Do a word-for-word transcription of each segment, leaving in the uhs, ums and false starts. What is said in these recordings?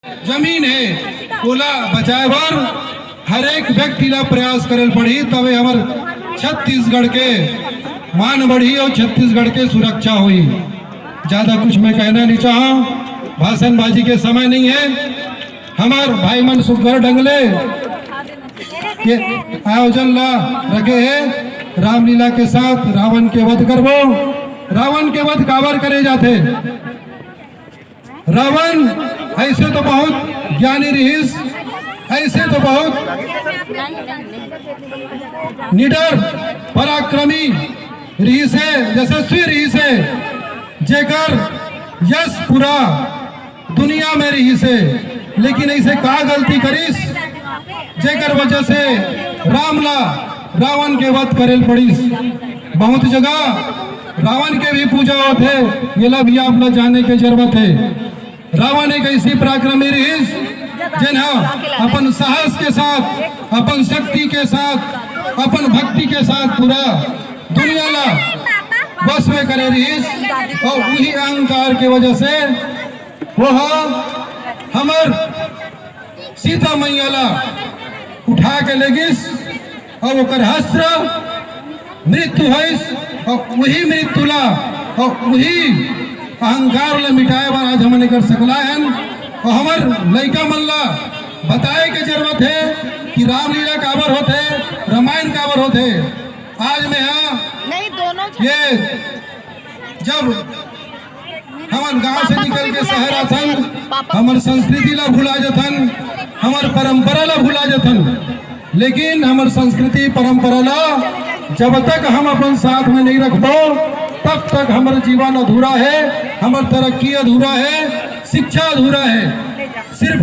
जमीन हे, ओला बचाए बर हर एक व्यक्ति ला प्रयास करे ल पड़ही, तबे हमर छत्तीसगढ़ के मान बढ़ही और छत्तीसगढ़ के सुरक्षा होही। ज्यादा कुछ मैं कहना नहीं चाहा, भाषणबाजी के समय नहीं है। हमर भाई मन सुग्घर ढंग ले के आयोजन ला रखे हे। रामलीला के साथ रावण के वध करबो। रावण के वध काबर करे जाथे? रावण ऐसे तो बहुत ज्ञानी रिहिस, ऐसे तो बहुत निडर, पराक्रमी रिहिस हे, यशस्वी रिहिस हे, जेकर यश पूरा दुनिया में रिहिस हे, लेकिन ऐसे का गलती करिस जेकर वजह से राम ला रावण के वध करे ल पड़िस? बहुत जगह रावण के भी पूजा होथे, एला भी आप ला जाने के जरूरत हे। रावण एक ऐसी पराक्रमी रिहिस, जेन ह अपन साहस के साथ, अपन शक्ति के साथ, अपन भक्ति के साथ पूरा दुनिया ला वश में करे रिहिस, और वही अहंकार के वजह से वो ह हमर सीता मैया ला उठा के ले गिस और ओकर हस्त्र मृत्यु होइस, और वही मृत्यु ला और वही अहंकार ला मिटाए बर आज हमन एकर सकलाय हन। और हमर लइका मन ला बताए के जरूरत हे कि रामलीला काबर होथे, रामायण काबर होथे। आज मैं हा नहीं, दोनों ये जब हमन गांव से निकल के शहर आथन, हमर संस्कृति ला भुला जथन, हमर परंपरा ला भुला जथन। लेकिन हमर संस्कृति परंपरा ला जब तक हम अपन साथ में नहीं रखबो, तब तक हमर जीवन अधूरा है, हमर तरक्की अधूरा है, शिक्षा अधूरा है। सिर्फ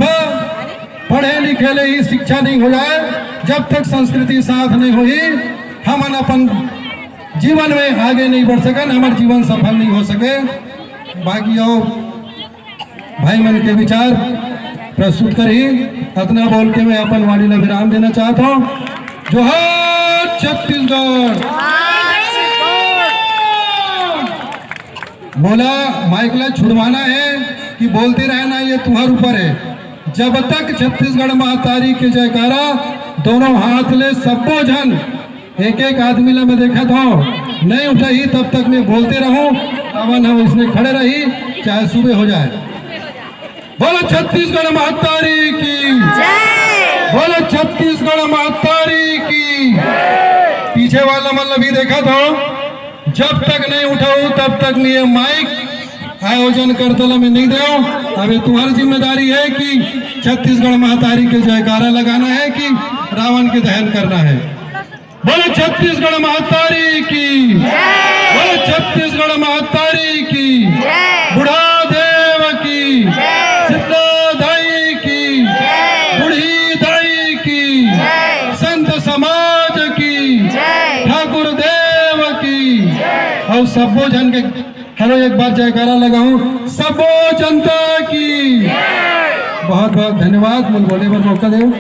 पढ़े लिखे ले ही शिक्षा नहीं हो जाए, जब तक संस्कृति साथ नहीं होही, हमन अपन जीवन में आगे नहीं बढ़ सकन, हमर जीवन सफल नहीं हो सके। बाकी और भाई मन के विचार प्रस्तुत करही। अतना बोल के मैं अपन वाणी ला विराम देना चाहत हूँ। जोहार छत्तीसगढ़। मोला माइक ला छुड़वाना है कि बोलते रहना, ये तुम्हारे ऊपर है। जब तक छत्तीसगढ़ महतारी के जयकारा दोनों हाथ ले सब्बो झन एक एक आदमी ला मैं देखत हूँ, नहीं उठाही तब तक मैं बोलते रहूँ। रावण हम इसने खड़े रही, चाहे सुबह हो जाए। बोलो छत्तीसगढ़ महतारी की, बोलो छत्तीसगढ़ महतारी की। पीछे वाला मन ला भी देखत हूँ, जब तक नहीं उठाहू तब तक मैं ये माइक आयोजन करता ला मैं नहीं देव। अब ये तुम्हारी जिम्मेदारी है कि छत्तीसगढ़ महतारी के जयकारा लगाना है कि रावण के दहन करना है। बोलो छत्तीसगढ़ महतारी की, बोलो छत्तीसगढ़ महतारी की, बुढ़ा देव की, शीतला दाई की, बूढ़ी दाई की, संत समाज की, ठाकुर देव की, और सब्बो झन के हेलो एक बार जयकारा लगाऊं, सब्बो जनता की। बहुत बहुत धन्यवाद, मोला बोले बर मौका देव।